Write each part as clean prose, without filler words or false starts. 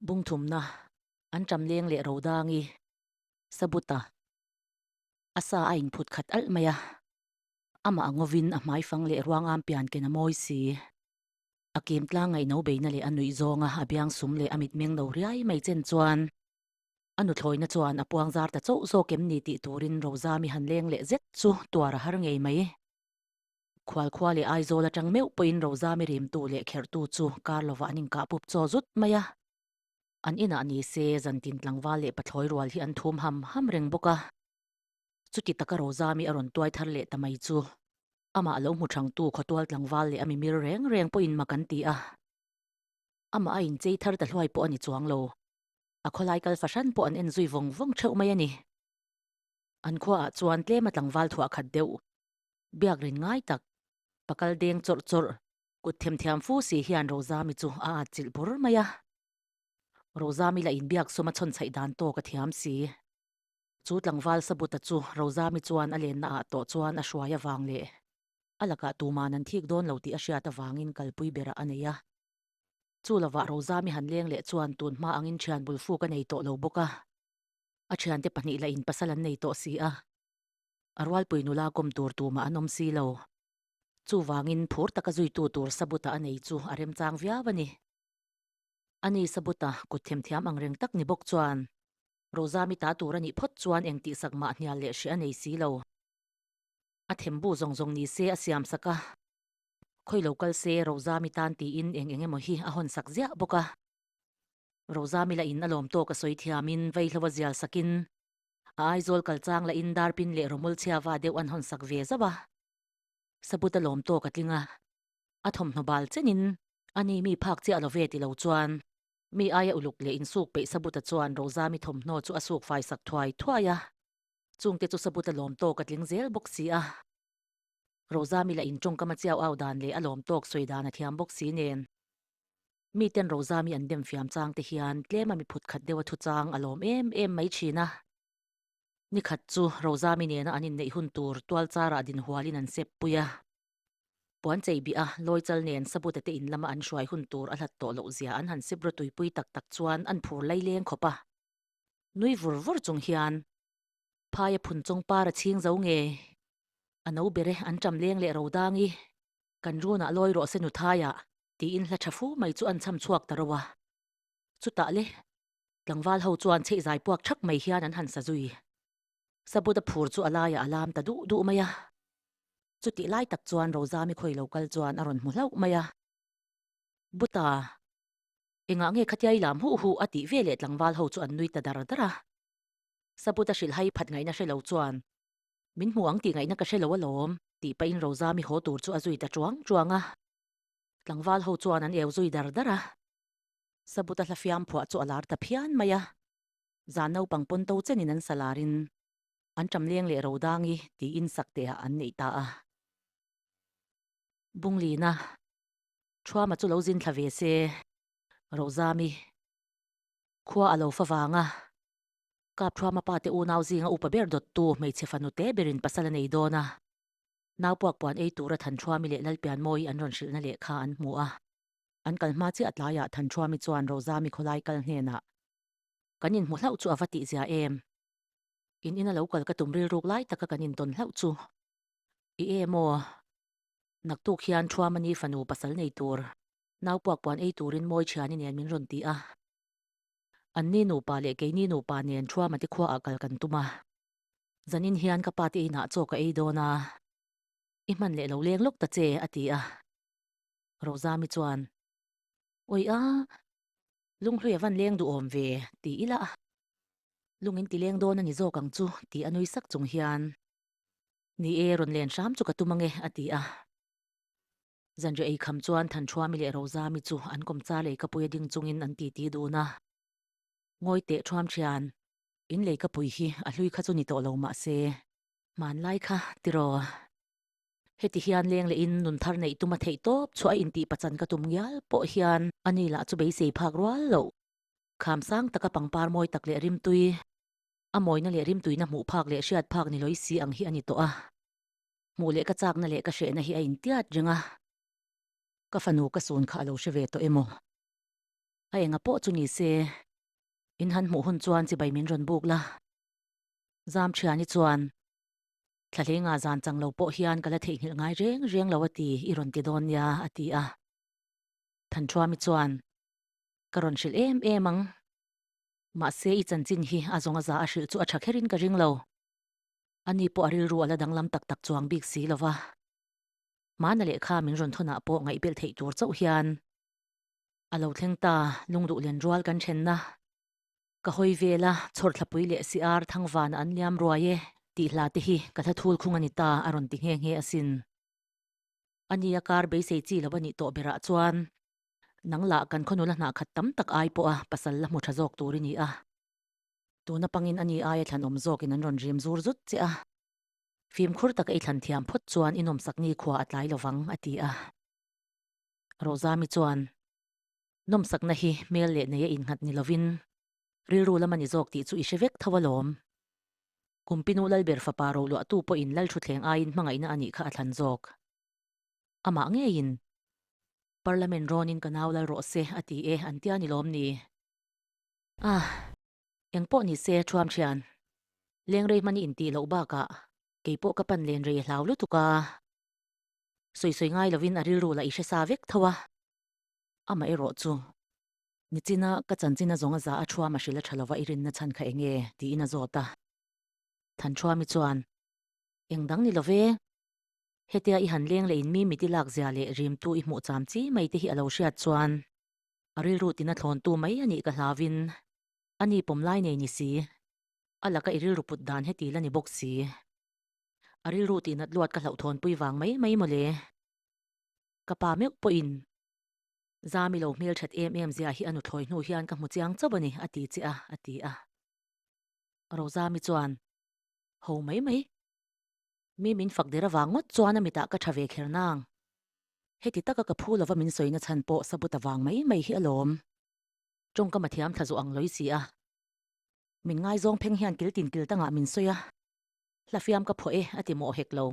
Bungthumna, an ṭam leng leh Rodangi, Sabuta, a sa a inphut khat alh mai a. Amah a ngawin a hmaifang leh ruangam pian ken a mawi si. A kim tlang ngaihno beina leh a nuih zawnga a biang sum leh a mitmeng lo riai mai chen chuan a nuthlawina chuan a puang zar ta chauh zawk em ni tih turin Rozami han leng leh zet chu tuar a har ngei mai. Khualkhua leh Aizawl atang meuh pawhin Rozami rimtu leh kherhtu chu kar lovah an inkah pup chaw zut mai a. An inah ni se zantin tlangval leh pathlawi rual hi an thum ham ham reng bawk a. Chuti taka Rozami a rawn tuai thar leh ta mai chu amah lo hmu thangtu khawtual tlangval leh a mimir reng reng pawhin mak an ti a. Amah a inchei thar ta hluai pawh a ni chuang lo. A khawlai kal fahran pawh an en zui vawng vawng theuh mai a ni. An khuaah chuan tlema tlangval thuah khat deuh biak rin ngai tak, pakal deng chawrh chawrh, kut themthiam fu si hian Rozami chu a atchilh bur mai a. Rozami lah inbiak sum a chhawn chhaih dan tawk a thiam si. Chu tlangval Sabuta chu Rozami chuan a lenna ah tawh chuan a hruai avang leh a lakah tuman an thik dawn lo tih a hriat avangin kalpui berah a nei a. Chu lovah Rozami han leng leh chuan tun hma angin thian bul fuk a nei tawh lo bawk a. A thiante pahnih lah in pasal an nei tawh si a. A rualpui nula kawm tur tumah an awm si lo. Chuvangin phur taka zuitu tur Sabuta a nei chu a remchang viau a ni. Ani Sabuta kut themthiam ang reng tak ni bawk chuan Rozami ta tur a nih phawt chuan eng tihsak mah hnial leh hreh a nei si lo. A thembu zawng zawng ni se a siam sak a, khawi lo kal se Rozami tan tiin eng eng emaw hi a hawn sak ziah bawk a. Rozami lah in a lawm tawk a sawi thiamin vaihlo a zial sakin a Aizawl kal chang lah in darpin leh rawmul chhiava deuh an hawn sak ve zauh a. Sabut a lawm tawk a tling a, a thawmhnaw bal chenin a ni mi phak chiah lo ve ti lo chuan Mi aia uluk leh insuk peih Sabuta chuan Rozami thawmhnaw chu a suk fai sak thuai thuai a, chungte chu Sabuta lawm tawk a tling zel bawk si a. Rozami lah in tawngkam a chiau au dan leh a lawm tawk sawi dan a thiam bawk si nen. Miten Rozami an dem fiam chang te hian tlem a mi phut khat deuh a thu chang a lawm em em mai thin a. Nikhat chu Rozami nena an inneih hun tur tualcharah dinhualin an sep pui a. Puan chei bih a, lawi chal nen Sabuta te in lama an hruai hun tur a hlat tawh loh zia an han sip rawtuipui tak tak chuan an phur lai leng khawp a. Nui vur vur chung hian phaia phun chawng par a chhing zo nge? A no ber e, an ṭam leng leh ro dang i, kan runah lawi rawh se nuthaiah, tiin hla ṭha fu mai chu an chham chhuak ta ro a. Chutah le, tlangval ho chuan chheih zai puak ṭhak mai hian an han sa zui. Sabuta phur chu a laiah a lam ta duh duh mai a. Chutih lai tak chuan Rozami khawi lo kal chuan a rawn hmu hlauh mai a. Buta, engah nge khatia i lam huh huh a tih ve leh tlangval ho chu an nui ta dar dar a. Sabuta hrilh hai phat ngaihna hre lo chuan, Min hmu ang tih ngaihna ka hre lo alawm, tih pahin Rozami haw tur chu a zui ta chuang chuang a. Tlangval ho chuan an eu zui dar dar a. Sabuta hla fiam phuah chu a lar ta phian mai a. Zan naupang pawn to chenin an sa larin an ṭam leng leh ro dangi tiin sak tehah an neih ta a. Bunglina, Thuama chu lo zin thla ve se, Rozami, khua a lo fa vang a, Kap Thuama pa te unau zinga upa ber dawttu hmeichhe fanu te berin pasal a nei dawn a, naupuak puan ei tura Thanṭhuami leh Lalpianmawi an rawn hrilhna lehkha an hmu a. An kal hma chiah tlaiah Thanṭhuami chuan Rozami khawlai kal hnenah Kan inhmu hlauh chu a va tihzia em? In ina lo kal ka tum rilruk lai taka kan intawn hlauh chu. I em aw? Naktuk hian Thuamani fanu pasal nei tur, naupuak puan ei turin mawi thiani nen min rawn ti a. Anni nupa leh keini nupa nen Thuamati khuaah kal kan tum a. Zanin hian ka pa te inah chaw ka ei dawn a, i hman leh lo leng lawk ta che, a ti a. Rozami chuan, Awi a, Lunghlui a van leng duhawm ve, ti ila. Lung in ti leng dawn a ni zawk ang chu, ti a nui sak chung hian. Ni e, rawn len hram chu ka tum ange, a ti a. Zanriah ei kham chuan Thanṭhuami leh Rozami chu an kawmchar lei kapui a ding chungin an titi dun a. Ngawi teh ṭhuam ṭhian, in lei kapui hi a hlui kha chu ni tawh lo mah se, hmanlai kha tiraw. Heti hian leng leh in nun thar neih tum a theih tawp chhuah a intih pachan ka tum ngial pawh hian ani lah chu beisei phak rual loh. Kham sang taka pangpar mawi tak leh rimtui, a mawina leh rimtuina hmuh phak leh hriat phak ni lawi si ang hi a ni tawh a. Hmuh leh ka chakna leh ka hrehna hi a intiat reng a. Ka fanu ka sun kha a lo hre ve tawh emaw? A enga pawh chu ni se, in han hmuh hun chuan chibai min rawn buk la. Zam thiani chuan, Thla hlengah zan chang lo pawh hian ka la theihnghilh ngai reng reng lo a ti, i rawn ti dawn nia, a ti a. Thanṭhuami chuan, Ka rawn hrilh em em ang. Mahse i chanchin hi a zawng a za a hrilh chu a ṭha kherin ka ring lo. Ani pawh a rilru a la danglam tak tak chuang bik si lo va. Hmana lehkha min rawn thawnah pawh ngaihbelh theih tur chauh hian a lo thleng ta, lungduh len rual kan ṭhenna. Ka hawi vel a, chhawrthlapui leh siar thangvana an liam ruai e tih hla te hi ka hla thul khung a ni ta a rawn ti nghe nghe asin. Ani a kar beisei chi lo a nih tawh berah chuan nang lah kan khawnula hnah khat tam tak ai pawha pasal la hmu tha zawk tur i ni a. Tuna pangin ani aia thlanawm zawkin an rawn rim zur zut che a. Fimkhur taka i thlan thiam phawt chuan i nawmsak ni khua a tlai lovang a ti a. Rozami chuan Nawmsakna hi hmel leh nei a innghat ni lovin rilru lam a ni zawk tih chu i hre vek tho alawm. Kumpinu Lalber fapa roluahtu pawhin Lalthuthleng aiin hmangaihna a nih kha a thlan zawk. Amah ngeiin Parliament rawnin ka nau lal rawh se a ti e an tia ni lawm ni? Ah, engpawh ni se Thuam thian. Lengrei hman i intih loh bakah keipawh ka pan len rei a hlau lutuk a. Sawi sawi ngai lovin a rilru lah i hre sa vek tho a. Amah erawh chu, Nichina ka chanchina zawnga za a thuam a hrilh a tha lova i rinna chhan kha enge? tiin a zawt a. Thanṭhuami chuan, Eng dang ni love, hetia i han leng leh in mi mit i lak zia leh rimtu i hmuh cham chi mai te hi a lo hriat chuan a rilru tina thlawntu mai a nih ka hlauvin a ni pawm lai nei ni si, a laka i rilru put dan heti la ni bawk si. A rilru tihnat luat ka hlauhthawnpui vang mai mai mawle. Ka pa meuh pawhin Zami lo hmel that em em zia hi a nuthlawi hnu hian ka hmu chiang chauh a ni, a ti che a, a ti a. Rozami chuan, Ho mai mai. Mi min fak der avang ngawt chuan a mitah ka tha ve kher nang. Heti taka ka phu lova min sawina chhan pawh sabut avang mai mai hi alawm. Tawngkam a thiam thla zawh ang lawi si a. Min ngaizawng pheng hian kil tin kil tangah min sawi a. Hlafiam ka phuah e, a ti mawh hek lo.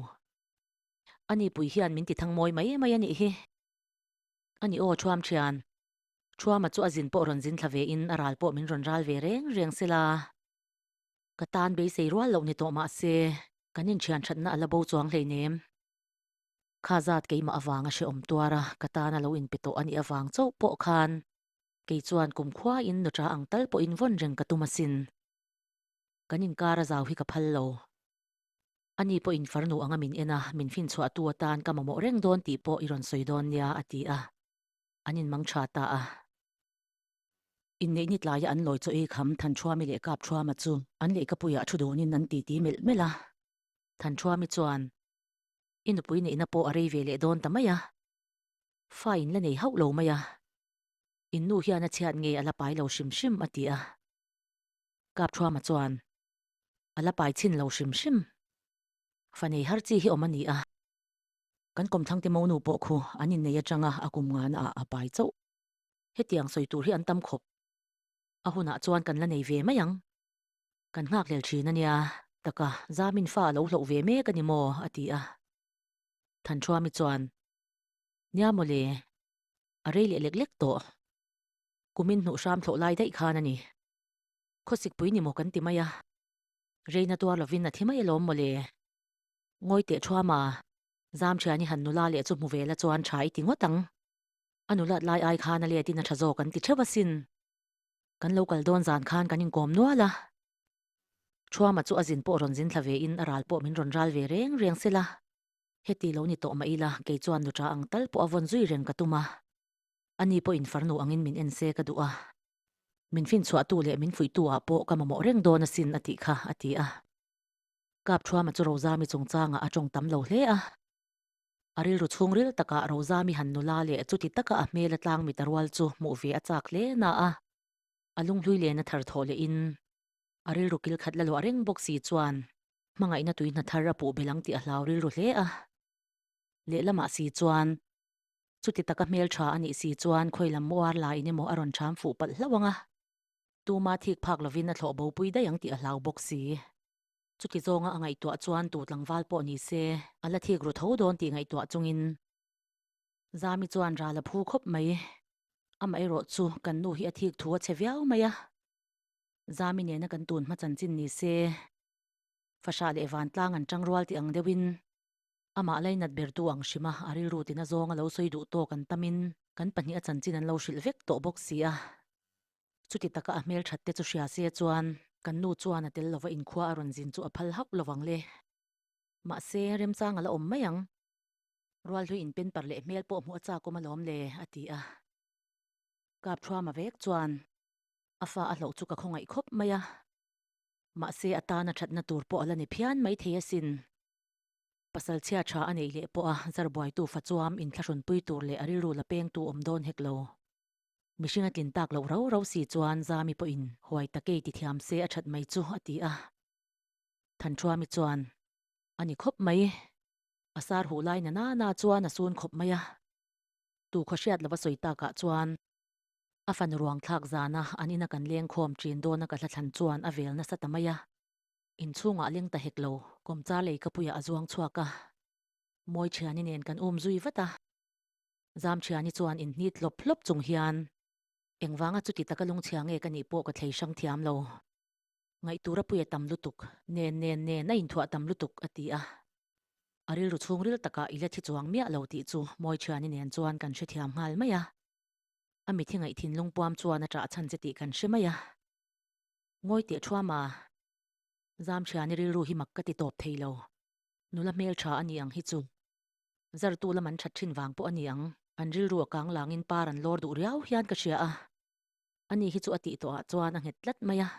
Ani pui hian min ti thang mawi mai mai a nih hi. Ani aw Thuam thian. Thuama chu a zin pawh rawn zin thla ve in a ral pawh min rawn ral ve reng reng sela. Ka tan beisei rual loh ni tawh mah se kan inthian thatna a la bo chuang hleinem. Kha zat keimah avanga hrehawm tuar a ka tan a lo inpe tawh a nih avang chauh pawh khan kei chuan kumkhua in nuṭa ang tal pawhin vawn reng ka tum asin. Kan inkar a zau hi ka phal lo. Ani pawhin farnu anga min en a, min finchhuahtu atan ka mamawh reng dawn tih pawh i rawn sawi dawn nia, a ti a. An inmang tha ta a. Inneih ni tlaia an lawi chaw ei kham Thanṭhuami leh Kapṭhuama chu an lehkapuiah thu dawnin an titi melh melh a. Thanṭhuami chuan, I nupui neihna pawh a rei ve leh dawn ta mai a. Fa in la nei hauh lo mai a. In nu hian a chhiat nge a la pai lo hrim hrim, a ti a. Kapṭhuama chuan, A la pai chhin lo hrim hrim. Fa nei har chi hi awm a ni a. Kan kawmthlangte monu pawh khu an innei atanga a kum ngana ah a pai chauh. Hetiang sawi tur hi an tam khawp. A hunah chuan kan la nei ve mai ang. Kan nghakhlel thin a nia. Taka, Zamin fa a lo hloh ve mek a ni maw? a ti a. Thanṭhuami chuan, Nia mawle, a rei leh lek lek tawh. Kumin hnuh hram thlawh lai daih khan a ni. Khawsikpui ni maw kan ti mai a, Reina tuar lovin a thi mai alawm mawle. Ngawi teh thuama, Zamthiani han nula leh chu hmu ve la chuan tha i ti ngawt ang. A nulat lai ai khan a letin a tha zawk an ti theuh asin. Kan lo kal dawn zan khan kan inkawm nual a. Thuama chu a zin pawh rawn zin thla ve in a ral pawh min rawn ral ve reng reng sela. Heti lo ni tawh mah ila kei chuan nuṭa ang tal pawh a vawn zui reng ka tum a. Ani pawhin farnu angin min en se ka duh a. Min finchhuahtu leh min fuihtu-ah pawh ka mamawh reng dawn asin a tih kha, a ti a. Kapṭhuama chu Rozami chungchangah a tawng tam lo hle a. A rilru chhungril takah Rozami han nula leh chuti taka a hmel a tlang mit a rual chu hmuh ve a chak hle na a. A lunghlui len a thar thawh lehin a rilru kil khat la luah reng bawk si chuan hmangaihna tui hna thar a puh belh ang tih a hlau rilru hle a. Lehlamah si chuan Chuti taka hmeltha a nih si chuan khawi lam uar la in emaw a rawn ṭham fuh palh hlauh ang a, tuma thik phak lovin a thlawh bopui daih ang tih a hlau bawk si. Chuti zawnga a ngaihtuah chuan tu tlangval pawh ni se a la thik ru tho dawn tih ngaihtuah chungin Zami chuan ral a phu khawp mai. Amaherawh chu kan nu hi a thik thu a chhe viau mai a, Zami nena kan tun hma chanchin ni se, fahrah leh vantlang an tang rual tih ang deuhin amah lainat bertu ang hrima a rilru tina zawng a lo sawi duh tawk an tamin kan pahnih a chanchin an lo hrilh vek tawh bawk si a. Chuti taka a hmelthat te chu hria se chuan kan nu chuan a tel lova inkhua a rawn zin chu a phal hauh lovang le. Mahse, remchang a la awm mai ang. Rualhlui in pen par leh hmel pawh hmuh a chak awm alawm le, a ti a. Kap Thuama vek chuan a fa a hloh chu ka khawngaih khawp mai a. Mahse a tana thatna tur pawh a la ni phian mai thei asin. Pasal chhia tha a neih leh pawh a zarbuaitu fa chuam inthlahrunpui tur leh a rilru la pengtu awm dawn hek lo. Mihring a tlin tak loh rau rau si chuan Zami pawhin huai takei ti thiam se a that mai chu a ti a. Thanthuami chuan a ni khawp mai. A sar huh lai na na na chuan a sun khawp mai a. Tu khaw hriat lova sawi takah chuan a fanu ruang thlak zana an ina kan leng khawm ṭin dawna ka hla thlan chuan a vel nasa ta mai a. Inchhungah leng ta hek lo, kawmchar lei ka puiah a zuang chhuak a. Mawi ṭhiani nen kan um zui vat a. Zam ṭhiani chuan inhnit hlawp hlawp chung hian engvanga chuti taka lungchhia nge ka nih pawh ka thlei hrang thiam lo. Ngaihtura puia tam lutuk, nen nen nen a inthuah tam lutuk, a ti a. A rilru chhungril takah i la thi chuang miah lo tih chu Mawiṭhiani nen chuan kan hrethiam nghal mai a. A mithi ngaih thinlung puam chuan a ṭah chhan che tih kan hre mai a. Ngawi teh ṭhuama, Zamṭhiani rilru hi mak ka ti tawp thei lo. Nula hmelṭha a ni ang hi chu. Zartu lam an ṭhat ṭhin vang pawh a ni ang. An rilru a kang langin par an lawr duh riau hian ka hria a. Ani hi chu a tih tawhah chuan a nghet tlat mai a.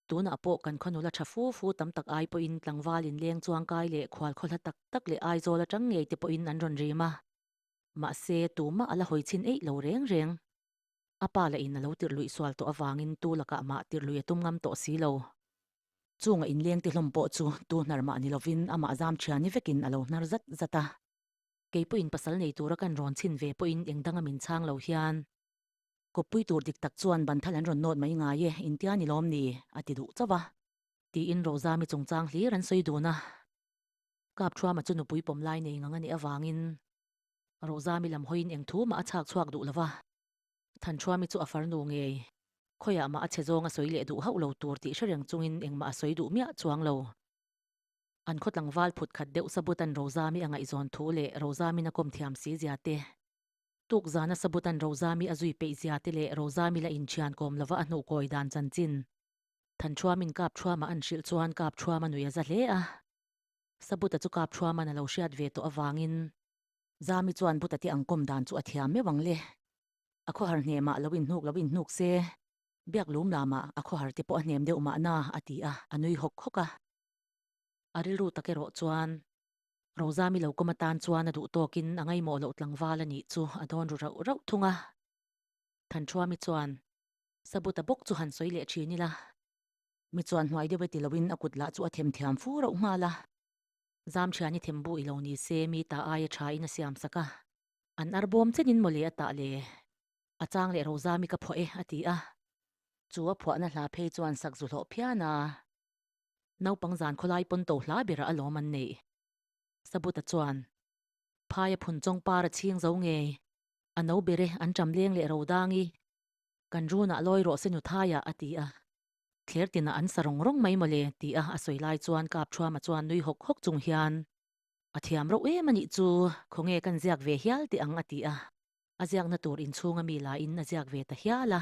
Tunah pawh kan khaw nula tha fu fu tam tak ai pawhin tlangval inleng chuangkai leh khual khawhla tak tak leh Aizawl atang ngei te pawhin an rawn rim a. Mahse, tumah a la hawi chhin eih lo reng reng. A pa lah in a lo tirh luih sual tawh avangin tu lakah mah tirh lui a tum ngam tawh si lo. Chunga inleng ti hlawm pawh chu tu hnar mah ni lovin amah zam thian ni vekin a lo hnar zat zat a. Kei pawhin pasal nei tura kan rawn chhin ve pawhin eng danga min chhang lo hian Kawppui tur dik tak chuan banthal an rawn nawt mai ngai e, intia ni lawm ni? a ti duh chauh a. Tiin Rozami chungchang hlir an sawi dun a. Kap Thuama chu nupui pawm lai nei ngang a nih avangin Rozami lam hawiin eng thu mah a chhak chhuak duh lo va. Thanthuami chu a farnu ngei, khawiah mah a chhe zawng a sawi leh duh hauh lo tur tih hre reng chungin engmah a sawi duh miah chuang lo. An khaw tlangval phut khat deuh Sabutan Rozami a ngaihzawn thu leh Rozamin a kawm thiam si zia te, Tuk zana Sabutan Rozami a zui peih zia te leh Rozami la inthian kawm lova a hnuh kawi dan chanchin. Thanthuamin Kapthuama an hrilh chuan Kapthuama nui a za hle a. Sabuta chu Kapthuaman a lo hriat ve tawh avangin. Zami chuan Buta te ang kawm dan chu a thiam meuh ang le. A khawhar hnemah lo inhnuk lo inhnuk se, biak lum lamah a khawhar te pawh a hnem deuh mahna a ti a, a nui hawk hawk a. A rilru tak erawh chuan Rozami lo kawm atan chuan a duh tawkin a ngaihmawh loh tlangval a nih chu a dawn ru rauh rauh thung a. Thanthuami chuan Sabuta bawk chu han sawi leh thin ila. Mi chuan hnuai deuh e ti loin a kut lah chu a them thiam fu rauh nghal a. Zamthiani thembu i lo ni se mi ta aia tha in a siam sak a. An ar bawm chenin mawle a tah le. A chang leh Rozami ka phuah e a ti a. Chu a phuahna hla phei chuan sak zu hlawh phian a. Naupang zan khawlai pawn to hla berah alawm an neih. Sabuta chuan, Phaia phun chawng par a chhing zo ngei, a no ber e, an ṭam leng leh ro dang i, kan runah lawi rawh se nuthaiah, a ti a. Thler tinah an sa rawng rawng mai mawle, ti a a sawi lai chuan Kapṭhuama chuan nui hawk hawk chung hian, A thiam rauh em a nih chu, khawnge kan ziak ve hial teh ang, a ti a. A ziakna tur inchhunga mi lain a ziak ve ta hial a.